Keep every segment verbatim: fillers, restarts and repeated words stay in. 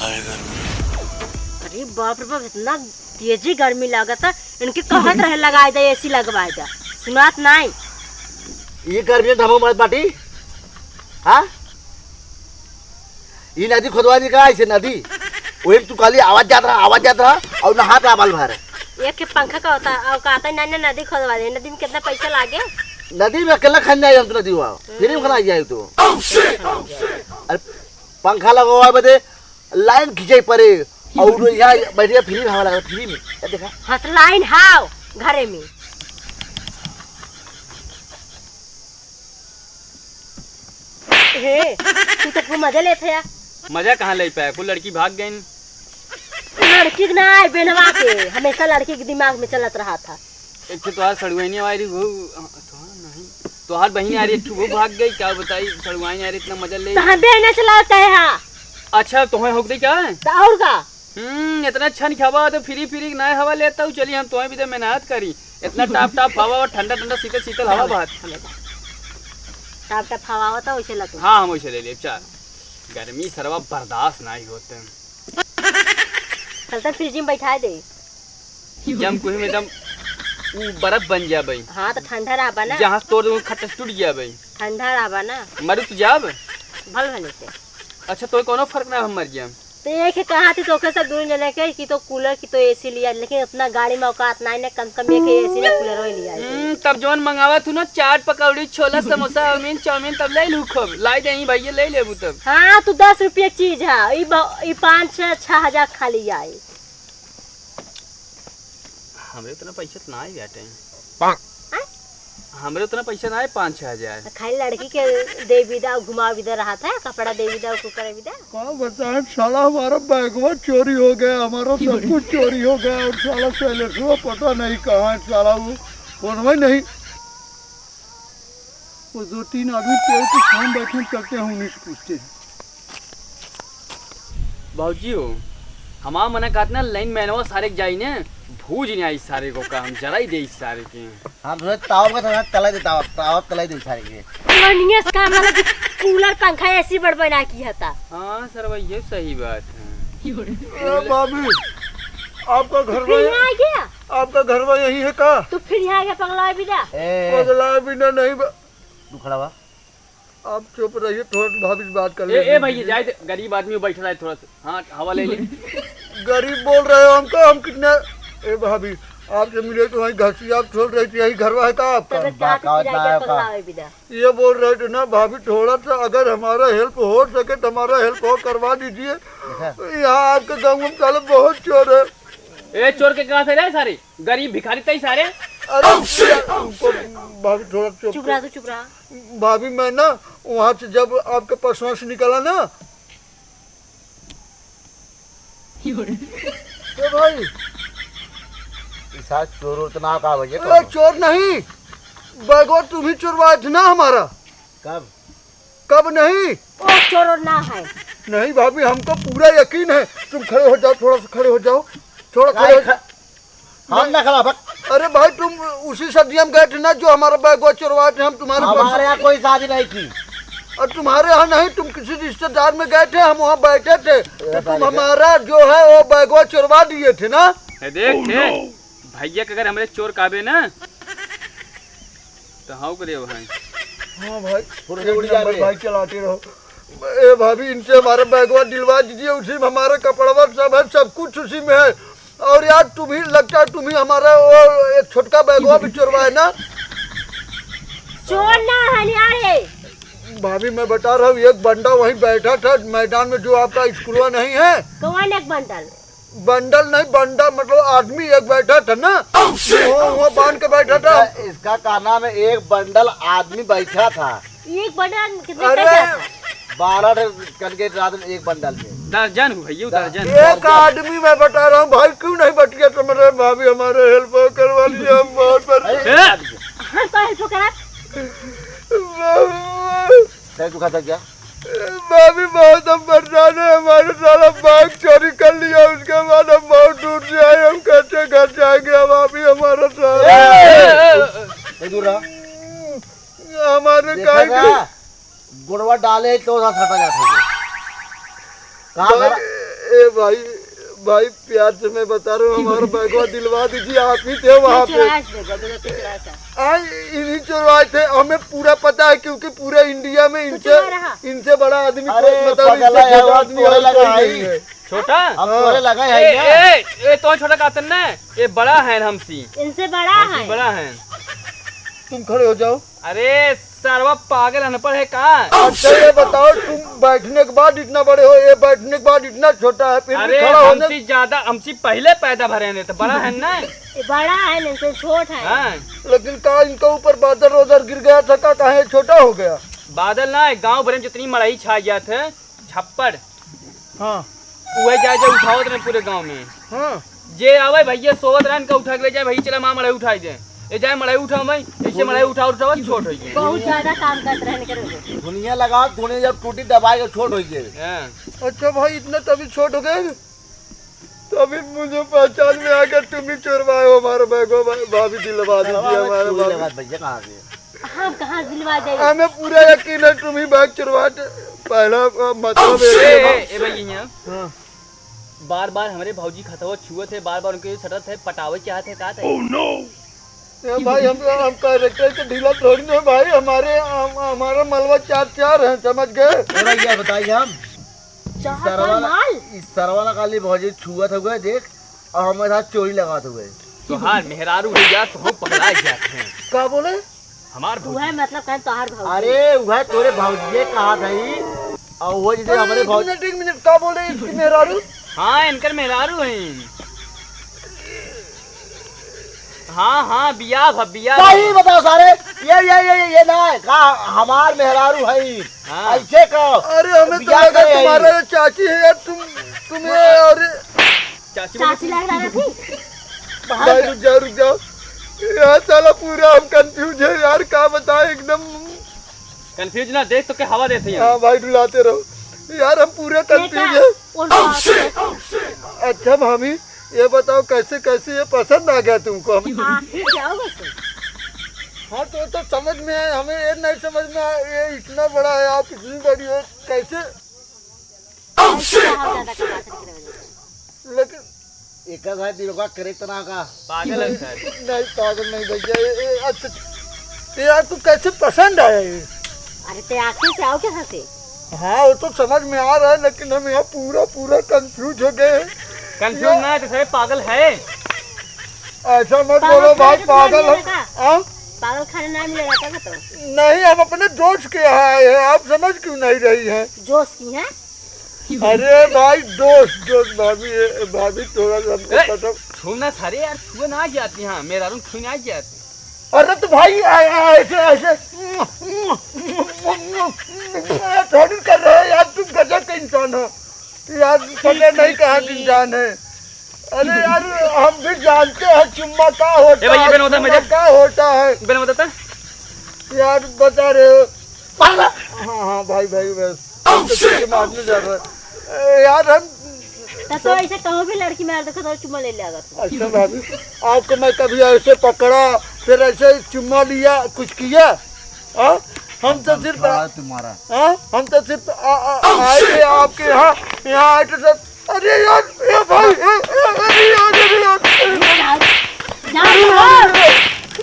अरे बाप रे बाप, इतना तेजी गर्मी लागत है। इनके कहत रहे लगाए दे, एसी लगवाए दे, सुनात नाई। ये गर्मी में धमक मत बाटी। हाँ, ये नदी खोदवा दी का, ऐसे नदी? वही तू खाली आवाज जात रहा, आवाज जात रहा और नहात रहा बाल भर। एक के पंखा का होता, और कहता है, "नहीं, नहीं, नदी खोदवा दे।" नदी में कितना पैसा लागे? नदी में अकेला खन जाए हम तो, नदी हुआ फ्री में खना जाए तो। अरे पंखा लगवा बदे लाइन खींचे पड़े और यहाँ बैठे फ्री में हवा लगा, फ्री में। ये देखा। हाँ, तो लाइन हाव घरे में। हे, तू तो खूब मजा लेत है यार। मजा कहाँ ले पाए, कुल लड़की भाग गईन। लड़की के ना आए, बेनवा के, हमेशा लड़की के दिमाग में चलत रहा था। एक तो तोहार सड़ुआइनी आ रही, वो, तोहार नहीं, तोहार बहिन आ रही, एक ठो वो भाग गई, क्या बताई, सड़ुआइनी आ रही, इतना मजा ले। तो हम बेना चलावत है, हाँ। अच्छा, तोहे होक दे क्या है? तो और का? हम्म, इतना अच्छा नहीं खावा, तो फ्री फ्री ना हवा लेता हूँ, चलिए हम तोहे भी दे मेहनत करी, इतना टाप टाप हवा और ठंडा ठंडा शीतल शीतल हवा बात। टाप टाप हवा होता, वैसे ला तू। हाँ, हम वैसे ले ले, चल। गर्मी सरवा बर्दाश्त नहीं होते। चलते फ्रिज में बैठा दे। जम कुही में एकदम ऊ बर्फ बन जाबे। हाँ, तो ठंडा रहबा ना। जहाँ से तोड़ दूँ, खट से टूट जाबे। ठंडा रहबा ना। मरु तो जाब। भल भले से। अच्छा, तो कोनो फर्क ना, हम मर जाम। तो एक है कहा थी, तोके सब दूर जने के कि तो कूलर की तो एसी लिया, लेकिन उतना गाड़ी में औकात ना है ना, कम कम एक एसी ना कूलर वही लिया है। हम्म, तब जौन मंगावा तू ना, चाट पकौड़ी, छोला, समोसा, चाउमीन, चाउमीन, तब ले लू खूब। लाई दे भैया, ले लेबू तब। हाँ, तू दस रुपये की चीज है, ई ब-, ई पाँच छः, छः हजार खाली आई। हमरे उतना पैसा तो ना आई बाटे। आय? हमरे उतना पैसा ना आए, पाँच छः हजार। तो खाली लड़की के दे विदा, घुमा विदा रहा था, कपड़ा दे विदा, उसको करे विदा। का बताएं, साला हमारा बैगवा चोरी हो गया, हमारा सब कुछ चोरी हो गया, और साला शैलेशवा पता नहीं कहाँ है, साला वो फोनवा ही नहीं। वो दो तीन आदमी पेड़ के छाँव बैठे, चलते हैं, उन्हीं से पूछते हैं। बाबूजी हो, हमार मना कहत ना, लाइन मैनवा सारे के जाई ने, भूज नहीं आई सारे को का, हम जराई दे सारे के। हम सोचे ताव का था, तलाई दे ताव, ताव तलाई दे सारे के। कनियस का मतलब कि कूलर, पंखा, एसी बड़ बना की हता। हाँ सर, भाई ये सही बात है। ए, भाभी, आपका घर फिर में, यहाँ आ गया? आपका घरवा यही है का? तू फिर यहाँ आ गया, पगला भी जा। ए। पगला भी ना, नहीं बा-, तू खड़ा बा। आप चुप रहिए, थोड़ा सा भाभी से बात कर ए, लेते ए हैं। भैया, जाए दे, गरीब आदमी बैठ रहा है, थोड़ा सा, हाँ, हवा ले ले। गरीब बोल रहे हो हमको, हम कितने, ए भाभी, आपसे मिले तो वहीं घर से आप छोड़ रही थी, यही घरवा है का आपका? तबीयत खराब है, जाके पगला है बिदा। ये बोल रहे थे ना भाभी, थोड़ा सा अगर हमारा हेल्प हो सके तो हमारा हेल्प हो, करवा दीजिए। देखा? यहाँ आपके गाँव में साले बहुत चोर है। ए, चोर के कहाँ से रे सारे? गरीब भिखारी तई सारे। अरे, भाभी थोड़ा चुप चुप रहा, कर। तू चुप रहा। भाभी, मैं ना वहाँ से जब आपके परसों से निकला ना, ए भाई, ई सार चोर उर तो ना का वजह ए, तो? चोर नहीं, बैगवा तुम ही चुरवाए थे ना हमारा। कब? कब नहीं? ओ चोर ना है। नहीं भाभी, हमको पूरा यकीन है। तुम खड़े हो जाओ, थोड़ा सा खड़े हो जाओ, थोड़ा खड़े हो। हम ना खड़ा, भक। अरे भाई, तुम उसी शादी में गए थे ना, जो हमारा बैगवा चुरवाए थे, हम तुम्हारे पास। हमारे यहाँ कोई शादी नहीं की। और तुम्हारे यहाँ नहीं, तुम किसी रिश्तेदार में गए थे, हम वहाँ बैठे थे, तो तुम हमारा जो है वो बैगवा चुरवा दिए थे ना। ए, देख, देख, भैया के अगर हमरे चोर काबे ना, तो हाँ करे भाई। हाँ भाई, थोड़ा एक उड़ जा नंबर रे। भाई, चलाते रहो। ए भाभी, इनसे हमारा बैगवा दिलवा दीजिए, उसी में हमारा कपड़वा सब है, सब कुछ उसी में है। और यार, तुम ही लगता है, तुम ही हमारा वो एक छोटका बैगवा भी चोरवाए ना। चोर ना है यार ये। भाभी, मैं बता रहा हूँ, एक बंदा वहीं बैठा था मैदान में, जो आपका स्कूलवा नहीं है। कौन एक बंडल? बंडल नहीं, बंदा मतलब आदमी एक बैठा था ना। वो, वो बांध के बैठा था। इसका, इसका कहना में एक बंडल आदमी बैठा था। एक बंडल कितने अरे! पैसा था? बारह ठे करके रात में एक बंडल में। दर्जन हो भैया, दर्जन। एक आदमी मैं बता रहा हूँ भाई, क्यों नहीं बच गया तुम? अरे भाभी, हमारे हेल्प करवा लीजिए, हम बहुत परेशान। ए! हम तो हेल्प करा। सर, तू खाता क्या? भाभी, बहुत हम परेशान है, हमारे साला बैग चोरी कर लिया, उसके बाद हम बहुत दूर से आए, हम कैसे घर जाएंगे? अब आप ही हमारा साला ए, ए, ए, ए, दूर रहा। हमारे देखा काहे ना? के गुड़वा डाले तो साथ हटा जाते हैं। कहाँ भाई, घर? ए भाई, भाई, प्यार से मैं बता रहा हूँ, हमारा बैगवा दिलवा दीजिए, आप ही थे वहाँ पे। चुराए से बैगवा, बैगवा तू चुराए से। आ, इन्हीं चुराए थे, हमें पूरा पता है, क्योंकि पूरे इंडिया में इनसे, चुरा रहा। इनसे बड़ा आदमी अरे, कोई, मतलब, पगला इनसे है, छोटा वो आदमी तोरे और लगा कोई है। नहीं है। छोटा? हम हाँ। तोरे लगा है ए, ना। ए, ए, तो छोटा कातन ना, ये बड़ा है हमसी। इनसे बड़ा हमसी है। बड़ा है। तुम खड़े हो जाओ। अरे, सरवा पागल अनपढ़ है का? अच्छा, ये बताओ, तुम बैठने के बाद इतना बड़े हो, ये बैठने के बाद इतना छोटा है, फिर भी अरे, खड़ा होने हमसे ज्यादा, हमसे पहले पैदा भरे हैं, तो बड़ा है ना। ये बड़ा है, नहीं तो छोट है। हाँ। लेकिन का इनके ऊपर बादल वादल गिर गया था, का काहे छोटा हो गया? बादल ना, गांव भरे में जितनी मड़ई छा गया थे, छप्पड़। हाँ। उहे जाए, जाए उठावत रहे पूरे गांव में। हाँ। जे आवे भैया सोवत रहन का उठा के ले जाए, "भैया चला माँ मड़ई उठाई दे।" ए जाए मड़ई उठावे, ऐसे मड़ई उठा उठा छोट हो गए। बहुत ज्यादा काम करत रहने के रहे। धुनिया लगाओ, धुनिया जब टूटी दबाए के छोट हो गए। हाँ। अच्छा भाई, इतना तभी छोट हो गए? तभी मुझे पहचान में आ गया, तुम ही चोरवाए हो हमारे बैगो, भा-, भाभी दिलवा दीजिए सरवा हमारे छुई भाभी। लगा भैया, कहाँ से? हम कहाँ दिलवा जाए? हमें पूरा यकीन है तुम ही बैग चुरवा के पहला, अ, मतलब ए, ए, ए, ए, ए, भाई, यहाँ। हाँ। बार बार हमरे भौजी खतवा छुअत है, बार बार उनके सटत है, पटावे चाहत है, का था? Oh no! ए भाई, हम, हम कैरेक्टर के ढीला थोड़ी ना भाई, हमारे, हम, हमारा मलवा चार चार है, समझ गए? ए भैया, बताइए हम। चार चार सरवा ला-, माल? इस सरवा ला खाली भौजी छुअत हुए, देख, और हमारे साथ चोरी लगात हुए। तोहार मेहरारू हो जा, तो हम पकड़ा जाते हैं। का बोले? हमार भौजी। उहे मतलब कहे तोहार भौजी। अरे, उहे तोरे भौजिये कहा थई। और वो जैसे अरे, हमारे एक भौज- मिनट, एक मिनट, का बोले इसकी मेहरारू? हाँ, इनकर मेहरारू हैं। हाँ, हाँ, बियाह भ-, बियाह सही भ-। बताओ सारे, ये, ये, ये, ये, ये ना है, का हमार मेहरारू है? हाँ। ऐसे कहो। अरे, हमें तो बियाह लगा करे है। तुम्हारा ये चाची है यार, तुम, तुम ये, अरे। चाची बोली चाची लग रहा थी। भाई, रुक जाओ, रुक जाओ। यार, साला, पूरा हम कंफ्यूज है यार, का बताएं, एकदम कंफ्यूज ना, देख तो के हवा देते हैं। हाँ भाई, डुलाते रहो यार, हम पूरे कंफ्यूज हैं। और बात है। अच्छा भाभी, ये बताओ, कैसे, कैसे ये पसंद आ गया तुमको? हम आखिर क्या होगा सर? हाँ, तो, तो समझ में आए, हमें ये नहीं समझ में आया, ये इतना बड़ा है, आप इतनी बड़ी हो, कैसे? कैसे आप ज्यादा कमा सकते रहे? लेकिन एका साथ दिल का करे तना का। पागल है सर। नहीं, पागल नहीं भैया, ये, ये, अच्छा, ये आपको कैसे पसंद आया ये? अरे, ते आँखें से आओ के हँसे? हाँ, वो तो समझ में आ रहा है, लेकिन हम यहाँ पूरा, पूरा कंफ्यूज हो गए हैं। कंफ्यूज ना है, तो सारे पागल है। ऐसा मत बोलो भाई, पागल खाने पागल नहीं है। रहता। हाँ? पागल खाने ना मिलेगा क्या बताओ? नहीं, हम अपने दोस्त के यहाँ आए हैं, आप समझ क्यों नहीं रही हैं? दोस्त की हैं? अरे भाई, दोस्त, दोस्त, भाभी, ए, भाभी, थोड़ा सा हमको ए, पता। छू ना सारे यार, छुए ना जाते हैं, मेहरारू छुए ना जाते। अरे तो भाई, आ, आ, ऐसे, ऐसे थोड़ी कर रहे हैं यार, तुम गजब के इंसान हो यार, पता नहीं कहाँ के इंसान है। अरे यार, हम भी जानते हैं चुम्मा का होता है, ए भाई, ये बेन होता है, चुम्मा मजा। का होता है। बेन होता था। यार, बता रहे हो। पागल। हाँ, हाँ, भाई, भाई, बस। हम तो तुझे मारने जा रहे हैं। ए, यार, हम तो, तो ऐसे कहूँ भी लड़की में देखो तो चुम्मा ले ले आगा तू। अच्छा भाभी, आपको मैं कभी ऐसे पकड़ा, फिर ऐसे चुम्मा लिया, कुछ किया? हाँ? हम तो सिर्फ बड़ा तुम्हारा। हाँ? हम तो सिर्फ आ, आ, आए थे आपके यहाँ, यहाँ आए थे सर। अरे यार, ए भाई, ए, ए, अरे यार, अरे यार, अरे यार। जा, जा, अरे यार।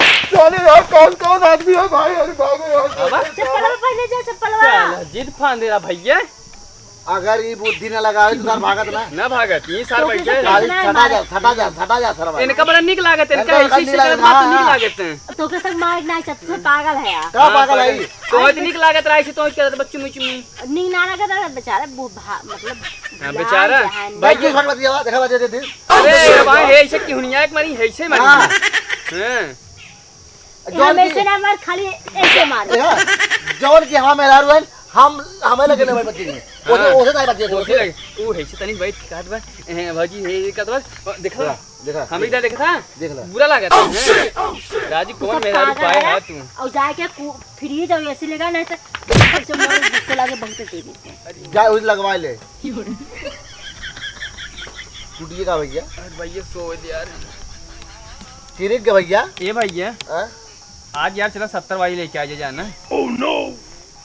साले यार, कौन, कौन आदमी है भाई? अरे भागो यार। बाबा। चप्पलवा पहले जा, चप्पलवा। साला जिद फांदे रहा भैया। अगर ये बुद्धि ना लगावे तो सर भागत ना। ना भागत, ये सर तो बैठे कैसे हैं। भागना है सटा जा, हमारे? सटा जा, सटा जा सर भाई। इनका बड़ा निक लागत है, इनका इनका ऐसी निक शिकायत लागत, बात तो निक हाँ। लागत है। तो कैसे मार ना चप्पल पागल है यार। का हाँ, पागल है पागल। ये? तो इतनी निक लागत रहा, ऐसे तो क्या बच्चों में चुम्मी। नींद ना लगा था बेचारा, वो भा-, मतलब, हाँ, जान बेचारा। जहान भाई, भाई, ये फट बतिया, देखा बजे दे दिन। अरे, भाई, है, ऐसे क्यों नहीं आया, एक मारी, है, ऐसे मारी। हाँ। हाँ। जौन हमें की से ना मार, खाली ऐसे मार। देखा, जौन की हमारे मेहरारू हैं, हम, हमें लगे ना भाई बच्चे नहीं। ओसे, हाँ। ओसे नहीं बच्चे, ओसे ओसे। लगे। ऊ है, ऐसे तनी बैठ के कहत बा, ए, भौजी, हे, ये कहत बा, देखा? देखा, देखा, हम देखा। इधर देखा था? देख ला। बुरा लागत है, हैं? राजू, तू कौन सब मेहरारू पागल पाए है? हा तू? और जाके कु-, फ्रिज और एसी लगा, नहीं तो सबसे मरो गुस्सा लागे बहुत तेजी से। जा, उस लगवा ले। टूटिए का भैया? अरे भैया, सो दे यार। चिरिक के भैया? ए भैया, हाँ? आज यार चला सत्तर वाली लेके आ जाए जाना। Oh no!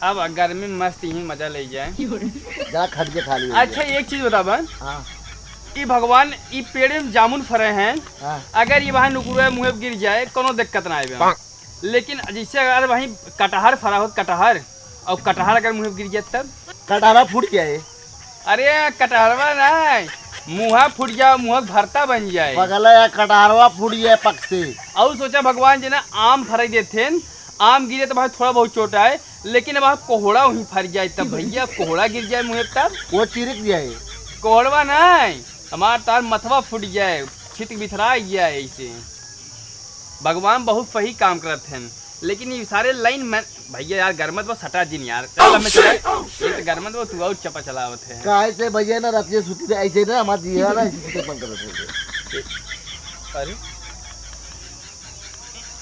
अब गर्मी में मस्त ही मजा ले जाए। जरा खट के खा लियो। अच्छा, एक चीज बता बा। हाँ। ई भगवान, ई पेड़ में जामुन फरे हैं। हाँ। अगर ये वहाँ नुकुरवा मुँहे पे गिर जाए, कोनो दिक्कत ना आवे। लेकिन जैसे अगर वहीं कटहर फरा होत, कटहर, और कटहर अगर मुँहे पे गिर जाए तब? कटहरा फूट जाए। अरे, कटहरवा ना, मुँहा फूट जाओ, मुँह भरता बन जाए। पगला, या कटहरवा फूट जाए पक से। और सोचा भगवान जी ना आम फराई देते हैं, आम गिरे तो भाई थोड़ा बहुत चोट आए, लेकिन अब कोहड़ा वहीं फर जाए तब भैया, कोहड़ा गिर जाए मुँहे तब। वो चिरिक जाए। कोहड़वा नहीं, हमार तार मथवा फूट जाए, छित बिथरा जाए ऐसे। भगवान बहुत सही काम करत हैं, लेकिन ये सारे लाइन में, भैया यार, गरमत बा, सटा जिन यार, चल, हमें चला। ये तो गरमत बा, तू और चपा चलावत है। काहे से भैया ना, रात के सुती रहे, ऐसे ना, हमार जिया ना, ऐसे सुते मन करत है। अरे,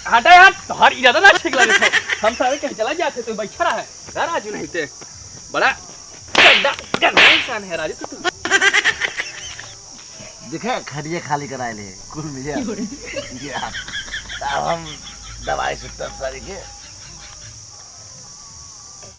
हटा यार, तोहार इरादा ना ठीक लगे। हम सारे कहीं चला जाते, तू बैठा रहा है, घर आजू नहीं ते। बड़ा गंदा, गंदा इंसान है राजू तू। देखे, खटिया खाली कराए ले, कुल मिले। यार, अब हम दवाई सुत्तब सारी के।